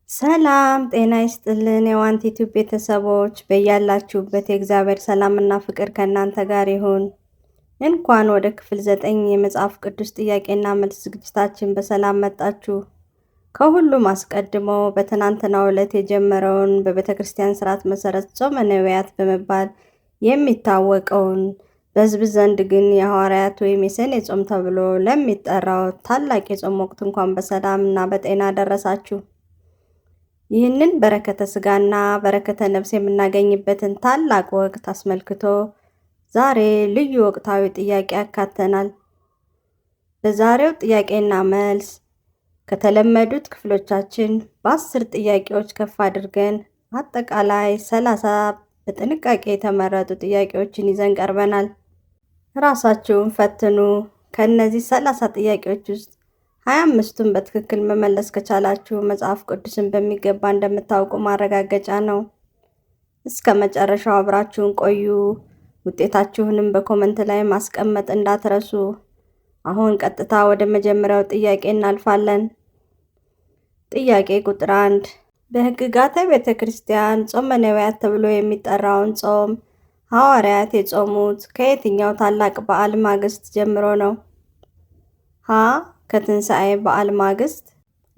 ሰላም ጤና ይስጥልን የዋንት ዩቲዩብ ቤተሰቦች በያላችሁበት የእግዚአብሔር ሰላምና ፍቅር ከእናንተ ጋር ይሁን። እንኳን ወደ ክፍል 9 የመጽሐፍ ቅዱስ ጥያቄና መልስ ዝግጅታችን በሰላም መጣችሁ። ከሁሉም አስቀድሞ በትናንትናው ዕለት የጀመረውን በቤተ ክርስቲያን ስርዓት መሰረት ጾመ ነቢያት በመባል የሚታወቀውን በሕዝብ ዘንድ ግን የሐዋርያት ወይም የሰኔ ጾም ተብሎ ለሚጠራው ታላቅ የጾም ወቅት እንኳን በሰላም እና በጤና ደረሳችሁ። ይህንን በረከተ ስጋና በረከተ ነፍስ የምናገኝበትን ታላቅ ወቅት አስመልክቶ ዛሬ ልዩ ወቅታዊ ጥያቄ ያካተናል። በዛሬው ጥያቄና መልስ ከተለመዱት ክፍሎቻችን በ10 ጥያቄዎች ከፍ አድርገን አጠቃላይ 30 በጥንቃቄ የተመረጡ ጥያቄዎችን ይዘን ቀርበናል። ራሳችሁን ፈትኑ። ከእነዚህ 30 ጥያቄዎች ውስጥ 25ቱን በትክክል መመለስ ከቻላችሁ መጽሐፍ ቅዱስን በሚገባ እንደምታውቁ ማረጋገጫ ነው። እስከ መጨረሻው አብራችሁን ቆዩ። ውጤታችሁንም በ comment ላይ ማስቀመጥ እንዳትረሱ። አሁን ቀጥታ ወደ መጀመሪያው ጥያቄ እናልፋለን። ጥያቄ ቁጥር 1፣ በሕግጋተ ቤተ ክርስቲያን ጾመ ነቢያት ተብሎ የሚጠራውን ጾም ሐዋርያት የጾሙት ከየትኛው ታላቅ በዓል ማግስት ጀምሮ ነው? ሀ ከትንሣኤ በዓል ማግስት፣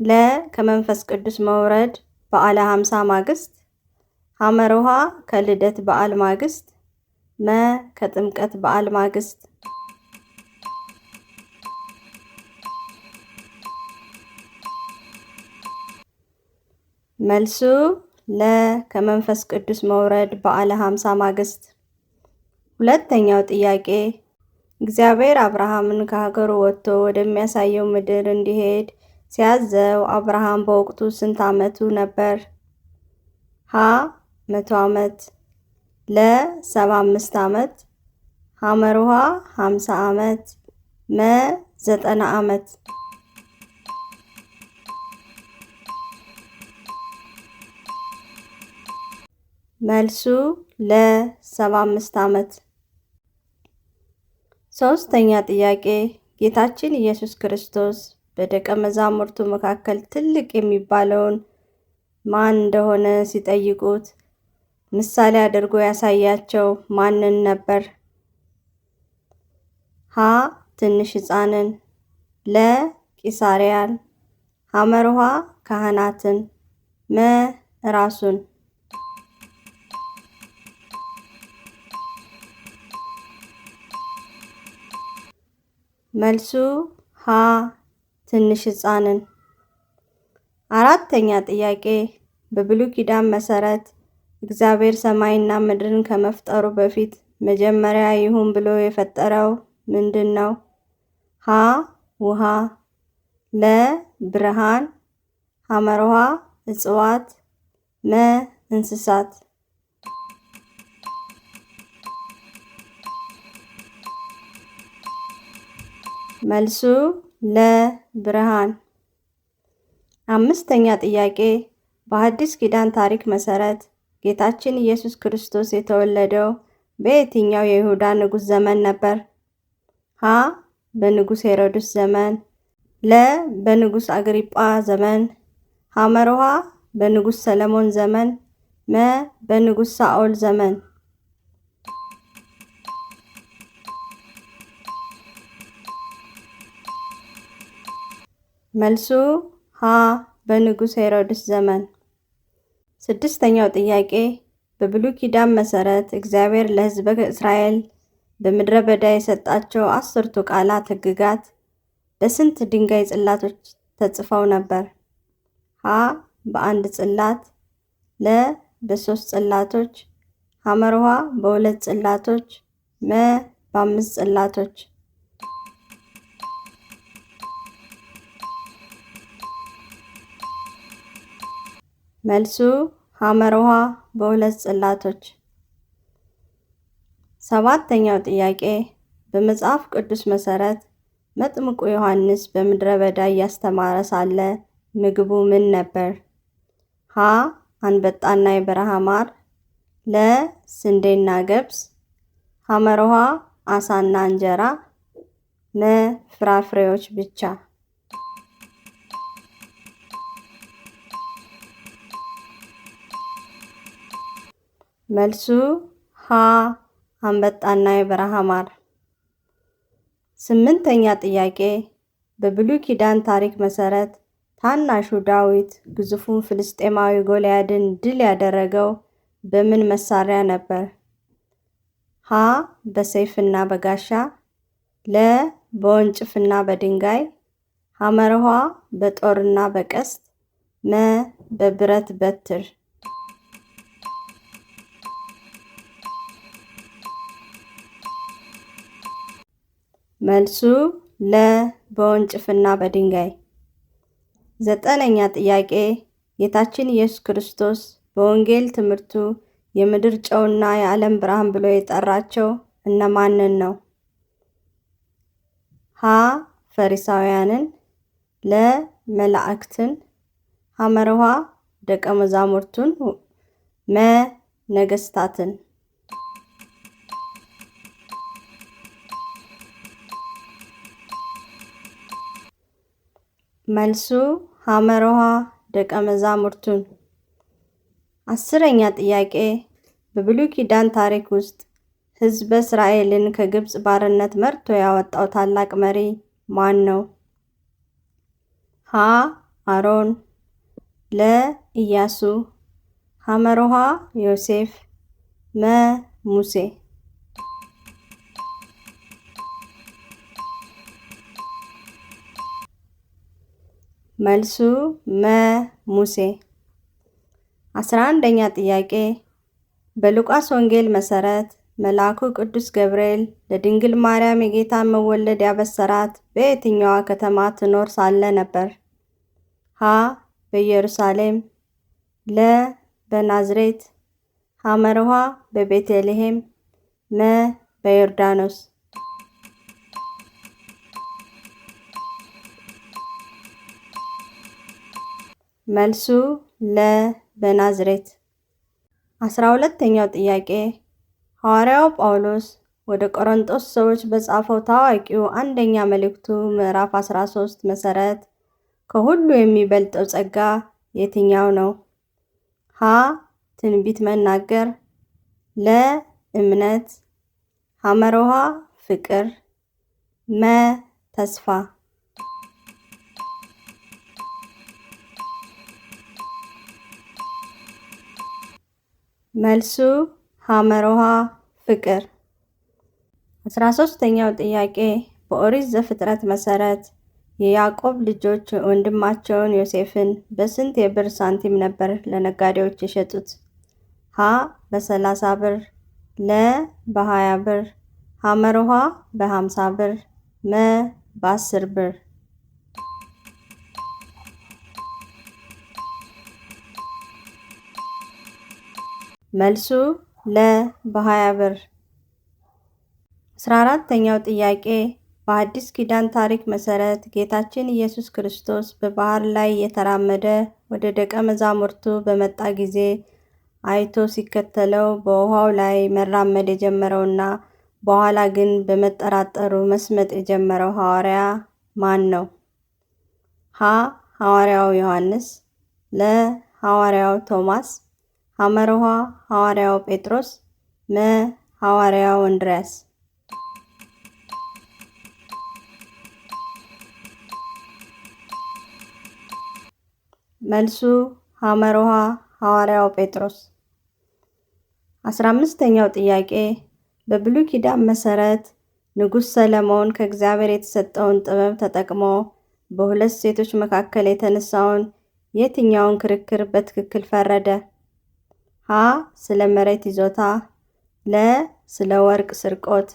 ለ ከመንፈስ ቅዱስ መውረድ በዓለ 50 ማግስት፣ ሐመርሃ ከልደት በዓል ማግስት፣ መ ከጥምቀት በዓል ማግስት። መልሱ ለ ከመንፈስ ቅዱስ መውረድ በዓለ 50 ማግስት። ሁለተኛው ጥያቄ፣ እግዚአብሔር አብርሃምን ከሀገሩ ወጥቶ ወደሚያሳየው ምድር እንዲሄድ ሲያዘው አብርሃም በወቅቱ ስንት ዓመቱ ነበር? ሀ 100 ዓመት፣ ለ 75 ዓመት፣ ሐመርሃ 50 ዓመት፣ መ 90 ዓመት። መልሱ ለ 75 ዓመት። ሶስተኛ ጥያቄ፣ ጌታችን ኢየሱስ ክርስቶስ በደቀ መዛሙርቱ መካከል ትልቅ የሚባለውን ማን እንደሆነ ሲጠይቁት ምሳሌ አድርጎ ያሳያቸው ማንን ነበር? ሀ ትንሽ ሕፃንን፣ ለ ቂሳርያን፣ ሐመርሃ ካህናትን፣ መ ራሱን። መልሱ ሀ ትንሽ ሕፃንን። አራተኛ ጥያቄ፣ በብሉይ ኪዳን መሰረት እግዚአብሔር ሰማይና ምድርን ከመፍጠሩ በፊት መጀመሪያ ይሁን ብሎ የፈጠረው ምንድን ነው? ሀ ውሃ፣ ለ ብርሃን፣ ሐመርሃ እጽዋት፣ መ እንስሳት። መልሱ ለ ብርሃን። አምስተኛ ጥያቄ፣ በሐዲስ ኪዳን ታሪክ መሰረት ጌታችን ኢየሱስ ክርስቶስ የተወለደው በየትኛው የይሁዳ ንጉሥ ዘመን ነበር? ሀ በንጉሥ ሄሮድስ ዘመን፣ ለ በንጉሥ አግሪጳ ዘመን፣ ሐመርሃ በንጉሥ ሰለሞን ዘመን፣ መ በንጉሥ ሳኦል ዘመን። መልሱ ሀ በንጉሥ ሄሮድስ ዘመን። ስድስተኛው ጥያቄ፣ በብሉይ ኪዳን መሰረት እግዚአብሔር ለሕዝበ እስራኤል በምድረ በዳ የሰጣቸው 10ቱ ቃላት ሕግጋት በስንት ድንጋይ ጽላቶች ተጽፈው ነበር? ሀ በአንድ ጽላት፣ ለ በ3 ጽላቶች፣ ሐመርሃ በ2 ጽላቶች፣ መ በ5 ጽላቶች። መልሱ ሐመርሃ በ2 ጽላቶች። ሰባተኛው ጥያቄ፣ በመጽሐፍ ቅዱስ መሰረት መጥምቁ ዮሐንስ በምድረ በዳ እያስተማረ ሳለ ምግቡ ምን ነበር? ሀ አንበጣና የበረሃ ማር፣ ለ ስንዴና ገብስ፣ ሐመርሃ አሳና እንጀራ፣ መ ፍራፍሬዎች ብቻ። መልሱ ሀ አንበጣና የበረሃ ማር። ስምንተኛ ጥያቄ፣ በብሉይ ኪዳን ታሪክ መሠረት ታናሹ ዳዊት ግዙፉን ፍልስጤማዊ ጎልያድን ድል ያደረገው በምን መሳሪያ ነበር? ሀ በሰይፍና በጋሻ፣ ለ በወንጭፍና በድንጋይ፣ ሐመርኋ በጦርና በቀስት፣ መ በብረት በትር። መልሱ ለ በወንጭፍና በድንጋይ። ዘጠነኛ ጥያቄ፣ ጌታችን ኢየሱስ ክርስቶስ በወንጌል ትምህርቱ የምድር ጨውና የዓለም ብርሃን ብሎ የጠራቸው እነማንን ነው? ሀ ፈሪሳውያንን፣ ለ መላእክትን፣ ሐመርኋ ደቀ መዛሙርቱን፣ መ ነገስታትን። መልሱ ሐመርኋ ደቀ መዛሙርቱን። አስረኛ ጥያቄ፣ በብሉይ ኪዳን ታሪክ ውስጥ ሕዝበ እስራኤልን ከግብፅ ባርነት መርቶ ያወጣው ታላቅ መሪ ማን ነው? ሀ አሮን፣ ለ ኢያሱ፣ ሐመርኋ ዮሴፍ፣ መ ሙሴ። መልሱ መ ሙሴ። 11ኛ ጥያቄ፣ በሉቃስ ወንጌል መሠረት መልአኩ ቅዱስ ገብርኤል ለድንግል ማርያም የጌታን መወለድ ያበሰራት በየትኛዋ ከተማ ትኖር ሳለ ነበር? ሀ በኢየሩሳሌም፣ ለ በናዝሬት፣ ሐመርኋ በቤተልሔም፣ መ በዮርዳኖስ። መልሱ ለ በናዝሬት። 12ኛው ጥያቄ፣ ሐዋርያው ጳውሎስ ወደ ቆሮንቶስ ሰዎች በጻፈው ታዋቂው አንደኛ መልእክቱ ምዕራፍ 13 መሠረት ከሁሉ የሚበልጠው ጸጋ የትኛው ነው? ሀ ትንቢት መናገር፣ ለ እምነት፣ ሐመርኋ ፍቅር፣ መ ተስፋ። መልሱ ሐመርኋ ፍቅር። 13ኛው ጥያቄ፣ በኦሪት ዘፍጥረት መሠረት የያዕቆብ ልጆች ወንድማቸውን ዮሴፍን በስንት የብር ሳንቲም ነበር ለነጋዴዎች የሸጡት? ሀ በ30 ብር፣ ለ በ20 ብር፣ ሐመርኋ በ50 ብር፣ መ በ10 ብር። መልሱ ለ በ20 ብር። 14ኛው ጥያቄ፣ በአዲስ ኪዳን ታሪክ መሠረት ጌታችን ኢየሱስ ክርስቶስ በባህር ላይ እየተራመደ ወደ ደቀ መዛሙርቱ በመጣ ጊዜ አይቶ ሲከተለው በውሃው ላይ መራመድ የጀመረውና በኋላ ግን በመጠራጠሩ መስመጥ የጀመረው ሐዋርያ ማን ነው? ሀ ሐዋርያው ዮሐንስ፣ ለ ሐዋርያው ቶማስ፣ ሐመርኋ ሐዋርያው ጴጥሮስ፣ መ ሐዋርያው እንድርያስ። መልሱ ሐመርኋ ሐዋርያው ጴጥሮስ። 15ኛው ጥያቄ፣ በብሉይ ኪዳን መሠረት ንጉሥ ሰለሞን ከእግዚአብሔር የተሰጠውን ጥበብ ተጠቅሞ በሁለት ሴቶች መካከል የተነሳውን የትኛውን ክርክር በትክክል ፈረደ? ሀ ስለ መሬት ይዞታ፣ ለ ስለ ወርቅ ስርቆት፣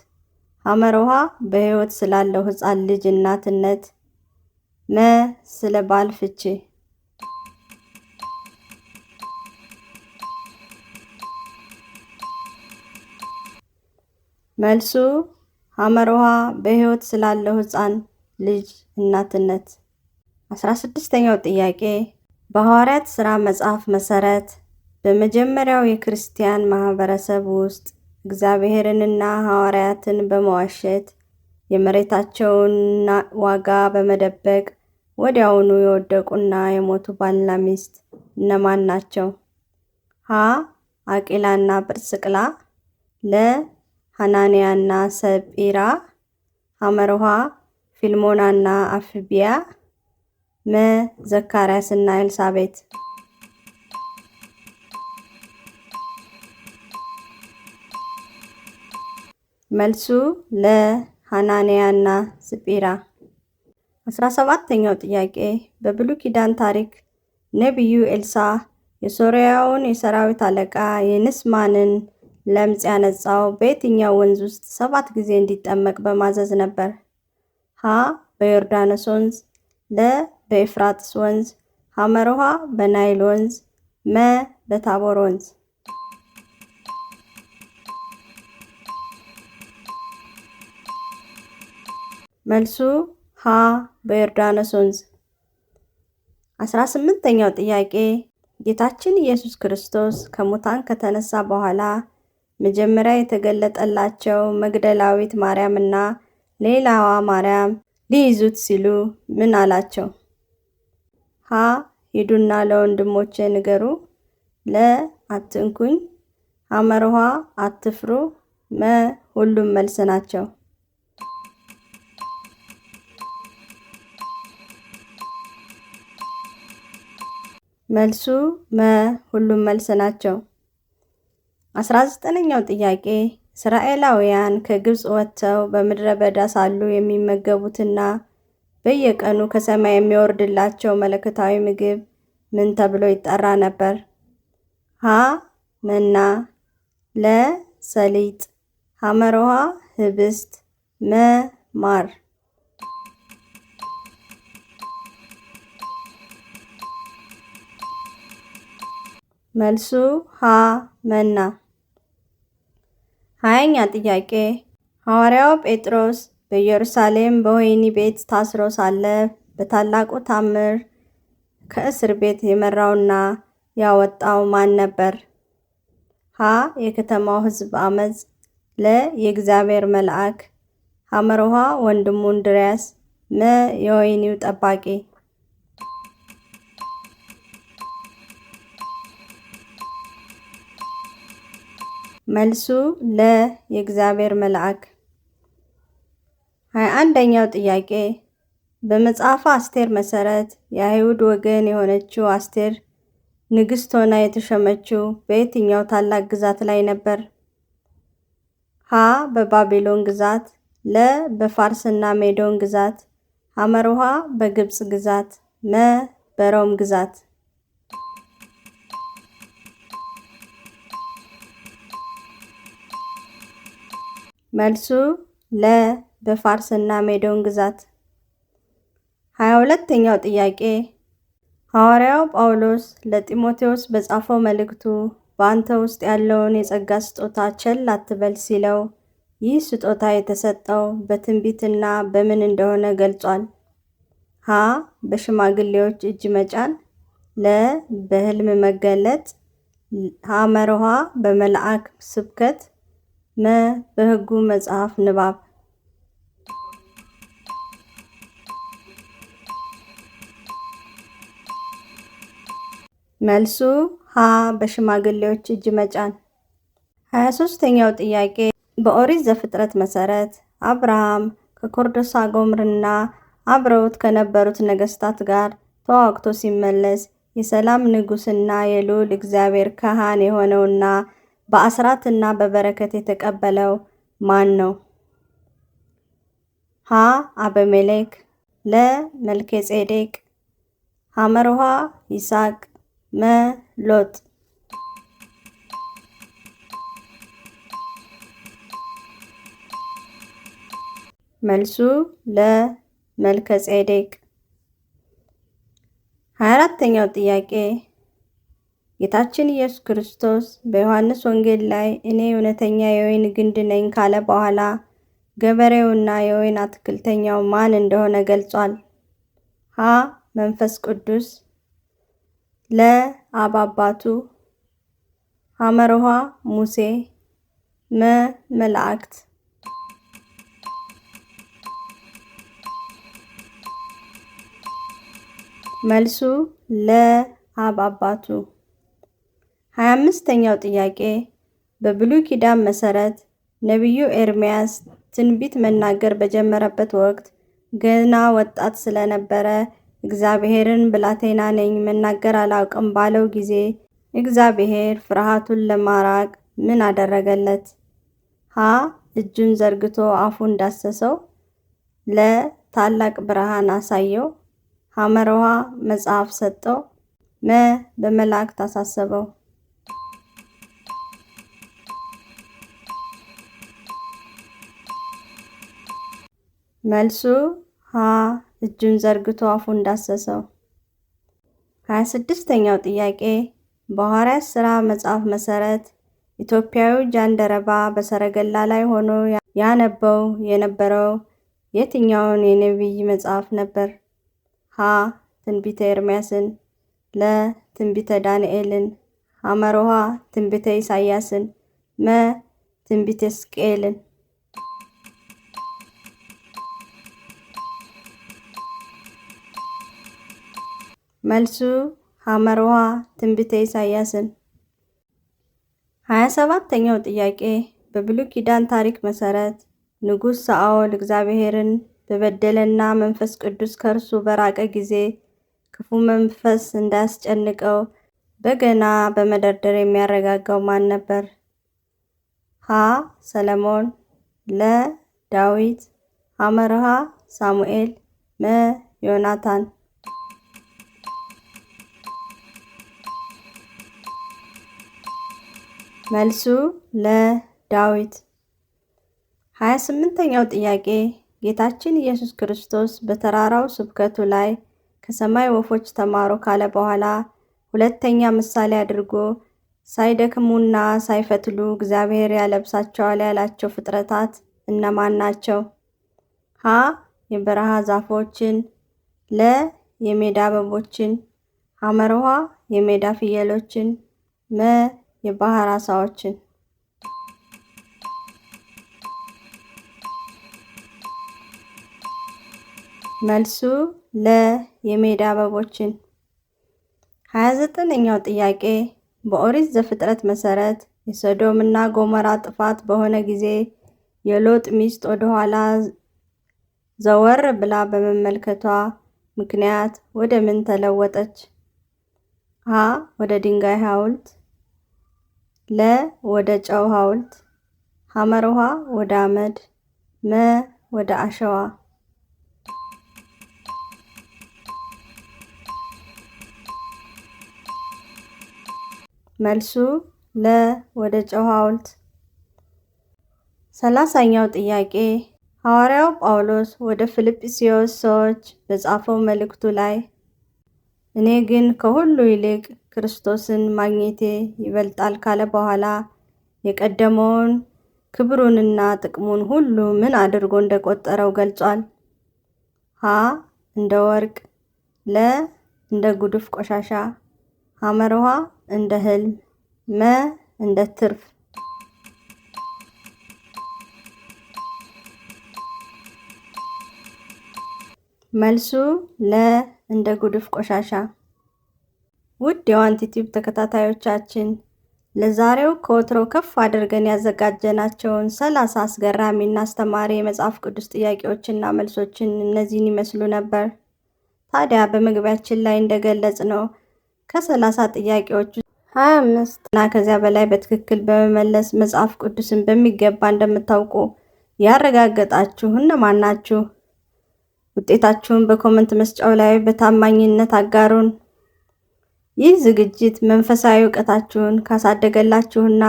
ሐመርኋ በሕይወት ስላለው ሕፃን ልጅ እናትነት፣ መ ስለ ባል ፍቺ። መልሱ ሐመርኋ በሕይወት ስላለው ሕፃን ልጅ እናትነት። 16ኛው ጥያቄ፣ በሐዋርያት ሥራ መጽሐፍ መሠረት በመጀመሪያው የክርስቲያን ማኅበረሰብ ውስጥ እግዚአብሔርንና ሐዋርያትን በመዋሸት የመሬታቸውን ዋጋ በመደበቅ ወዲያውኑ የወደቁና የሞቱ ባልና ሚስት እነማን ናቸው? ሀ አቂላና ጵርስቅላ፣ ለ ሐናንያና ሰጲራ፣ ሐመርሃ ፊልሞናና አፍቢያ፣ መ ዘካርያስና ኤልሳቤት። መልሱ ለ ሐናንያና ስጲራ። 17ኛው ጥያቄ በብሉይ ኪዳን ታሪክ ነቢዩ ኤልሳዕ የሶርያውን የሰራዊት አለቃ የንስማንን ለምጽ ያነጻው በየትኛው ወንዝ ውስጥ 7 ጊዜ እንዲጠመቅ በማዘዝ ነበር? ሀ በዮርዳኖስ ወንዝ፣ ለ በኤፍራጥስ ወንዝ፣ ሐመርሃ በናይል ወንዝ፣ መ በታቦር ወንዝ። መልሱ ሀ በዮርዳኖስ ወንዝ። 18ኛው ጥያቄ ጌታችን ኢየሱስ ክርስቶስ ከሙታን ከተነሳ በኋላ መጀመሪያ የተገለጠላቸው መግደላዊት ማርያምና ሌላዋ ማርያም ሊይዙት ሲሉ ምን አላቸው? ሀ ሂዱና ለወንድሞቼ ንገሩ፣ ለ አትንኩኝ፣ ሐመርሃ አትፍሩ፣ መ ሁሉም መልስ ናቸው። መልሱ መ ሁሉም መልስ ናቸው። 19ኛው ጥያቄ እስራኤላውያን ከግብፅ ወጥተው በምድረ በዳ ሳሉ የሚመገቡትና በየቀኑ ከሰማይ የሚወርድላቸው መለኮታዊ ምግብ ምን ተብሎ ይጠራ ነበር? ሀ መና፣ ለ ሰሊጥ፣ ሐመርሃ ህብስት፣ መ ማር። መልሱ ሀ መና። 20ኛ ጥያቄ ሐዋርያው ጴጥሮስ በኢየሩሳሌም በወህኒ ቤት ታስሮ ሳለ በታላቁ ታምር ከእስር ቤት የመራውና ያወጣው ማን ነበር? ሀ የከተማው ሕዝብ አመፅ፣ ለ የእግዚአብሔር መልአክ፣ ሐመርሃ ወንድሙ እንድርያስ፣ መ የወህኒው ጠባቂ። መልሱ ለ የእግዚአብሔር መልአክ። 21ኛው ጥያቄ በመጽሐፈ አስቴር መሰረት የአይሁድ ወገን የሆነችው አስቴር ንግሥት ሆና የተሾመችው በየትኛው ታላቅ ግዛት ላይ ነበር? ሀ በባቢሎን ግዛት፣ ለ በፋርስና ሜዶን ግዛት፣ ሐመርሃ በግብፅ ግዛት፣ መ በሮም ግዛት። መልሱ ለ በፋርስና ሜዶን ግዛት። 22ኛው ጥያቄ ሐዋርያው ጳውሎስ ለጢሞቴዎስ በጻፈው መልእክቱ በአንተ ውስጥ ያለውን የጸጋ ስጦታ ቸል አትበል ሲለው ይህ ስጦታ የተሰጠው በትንቢትና በምን እንደሆነ ገልጿል። ሀ በሽማግሌዎች እጅ መጫን፣ ለ በሕልም መገለጥ፣ ሐመርሃ በመልአክ ስብከት፣ መ በሕጉ መጽሐፍ ንባብ። መልሱ ሀ በሽማግሌዎች እጅ መጫን። 23ኛው ጥያቄ በኦሪት ዘፍጥረት መሰረት አብርሃም ከኮርዶሳጎምርና አብረውት ከነበሩት ነገስታት ጋር ተዋግቶ ሲመለስ የሰላም ንጉስና የልዑል እግዚአብሔር ካህን የሆነውና በአስራትና በበረከት የተቀበለው ማን ነው? ሀ አቤሜሌክ፣ ለ መልኬጼዴቅ፣ ሐመርሃ ይስሐቅ፣ መ ሎጥ። መልሱ ለ መልከጼዴቅ። 24ኛው ጥያቄ ጌታችን ኢየሱስ ክርስቶስ በዮሐንስ ወንጌል ላይ እኔ እውነተኛ የወይን ግንድ ነኝ ካለ በኋላ ገበሬውና የወይን አትክልተኛው ማን እንደሆነ ገልጿል። ሀ መንፈስ ቅዱስ፣ ለ አብ አባቱ፣ ሐመርሃ ሙሴ፣ መ መላእክት። መልሱ ለ አብ አባቱ። 25ኛው ጥያቄ በብሉይ ኪዳን መሠረት ነቢዩ ኤርምያስ ትንቢት መናገር በጀመረበት ወቅት ገና ወጣት ስለነበረ እግዚአብሔርን ብላቴና ነኝ መናገር አላውቅም ባለው ጊዜ እግዚአብሔር ፍርሃቱን ለማራቅ ምን አደረገለት? ሀ እጁን ዘርግቶ አፉን ዳሰሰው። ለ ታላቅ ብርሃን አሳየው። ሐመርሃ መጽሐፍ ሰጠው። መ በመላእክት አሳሰበው። መልሱ ሀ እጁን ዘርግቶ አፉን ዳሰሰው። 26ኛው ጥያቄ በሐዋርያት ሥራ መጽሐፍ መሠረት ኢትዮጵያዊው ጃንደረባ በሰረገላ ላይ ሆኖ ያነበው የነበረው የትኛውን የነቢይ መጽሐፍ ነበር? ሀ ትንቢተ ኤርምያስን፣ ለ ትንቢተ ዳንኤልን፣ ሐመርሃ ትንቢተ ኢሳይያስን፣ መ ትንቢተ ሕዝቅኤልን። መልሱ ሐመርሃ ትንቢተ ኢሳይያስን። 27ኛው ጥያቄ በብሉይ ኪዳን ታሪክ መሠረት ንጉሥ ሳኦል እግዚአብሔርን በበደለና መንፈስ ቅዱስ ከእርሱ በራቀ ጊዜ ክፉ መንፈስ እንዳያስጨንቀው በገና በመደርደር የሚያረጋጋው ማን ነበር? ሀ ሰለሞን፣ ለ ዳዊት፣ ሐመርሃ ሳሙኤል፣ መ ዮናታን። መልሱ ለ ዳዊት። 28ኛው ጥያቄ ጌታችን ኢየሱስ ክርስቶስ በተራራው ስብከቱ ላይ ከሰማይ ወፎች ተማሩ ካለ በኋላ ሁለተኛ ምሳሌ አድርጎ ሳይደክሙና ሳይፈትሉ እግዚአብሔር ያለብሳቸዋል ያላቸው ፍጥረታት እነማን ናቸው? ሀ የበረሃ ዛፎችን፣ ለ የሜዳ አበቦችን፣ ሐመርሃ የሜዳ ፍየሎችን፣ መ የባህር ዓሣዎችን። መልሱ ለ የሜዳ አበቦችን። 29ኛው ጥያቄ በኦሪት ዘፍጥረት መሠረት የሶዶምና ጎሞራ ጥፋት በሆነ ጊዜ የሎጥ ሚስት ወደኋላ ዘወር ብላ በመመልከቷ ምክንያት ወደ ምን ተለወጠች? ሀ ወደ ድንጋይ ሐውልት፣ ለ ወደ ጨው ሐውልት፣ ሐመርሃ ወደ አመድ፣ መ ወደ አሸዋ። መልሱ ለ ወደ ጨው ሐውልት። 30ኛው ጥያቄ ሐዋርያው ጳውሎስ ወደ ፊልጵስዩስ ሰዎች በጻፈው መልእክቱ ላይ እኔ ግን ከሁሉ ይልቅ ክርስቶስን ማግኘቴ ይበልጣል ካለ በኋላ የቀደመውን ክብሩንና ጥቅሙን ሁሉ ምን አድርጎ እንደቆጠረው ገልጿል። ሀ እንደ ወርቅ፣ ለ እንደ ጉድፍ ቆሻሻ፣ ሐመርሃ እንደ ህልም፣ መ እንደ ትርፍ። መልሱ ለ እንደ ጉድፍ ቆሻሻ። ውድ የዋንቲ ቲዩብ ተከታታዮቻችን ለዛሬው ከወትሮው ከፍ አድርገን ያዘጋጀናቸውን 30 አስገራሚና አስተማሪ የመጽሐፍ ቅዱስ ጥያቄዎችና መልሶችን እነዚህን ይመስሉ ነበር። ታዲያ በመግቢያችን ላይ እንደገለጽነው ከ30 ጥያቄዎች 25 እና ከዚያ በላይ በትክክል በመመለስ መጽሐፍ ቅዱስን በሚገባ እንደምታውቁ ያረጋገጣችሁ እነማን ናችሁ? ውጤታችሁን በ comment መስጫው ላይ በታማኝነት አጋሩን። ይህ ዝግጅት መንፈሳዊ እውቀታችሁን ካሳደገላችሁና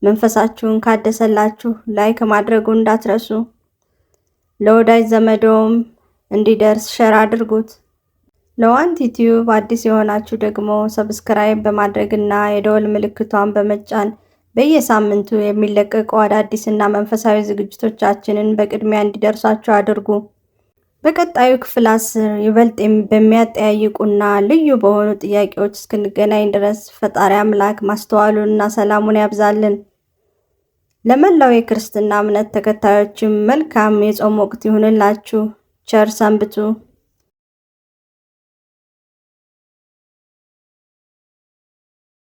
መንፈሳችሁን ካደሰላችሁ like ማድረጉን እንዳትረሱ። ለወዳጅ ዘመዶም እንዲደርስ share አድርጉት። ለዋንቲ ቲዩብ አዲስ የሆናችሁ ደግሞ subscribe በማድረግና የደወል ምልክቷን በመጫን በየሳምንቱ የሚለቀቁ አዳዲስና መንፈሳዊ ዝግጅቶቻችንን በቅድሚያ እንዲደርሷችሁ አድርጉ። በቀጣዩ ክፍል 10 ይበልጥ በሚያጠያይቁና ልዩ በሆኑ ጥያቄዎች እስክንገናኝ ድረስ ፈጣሪ አምላክ ማስተዋሉንና ሰላሙን ያብዛልን። ለመላው የክርስትና እምነት ተከታዮችም መልካም የጾም ወቅት ይሁንላችሁ። ቸር ሰንብቱ።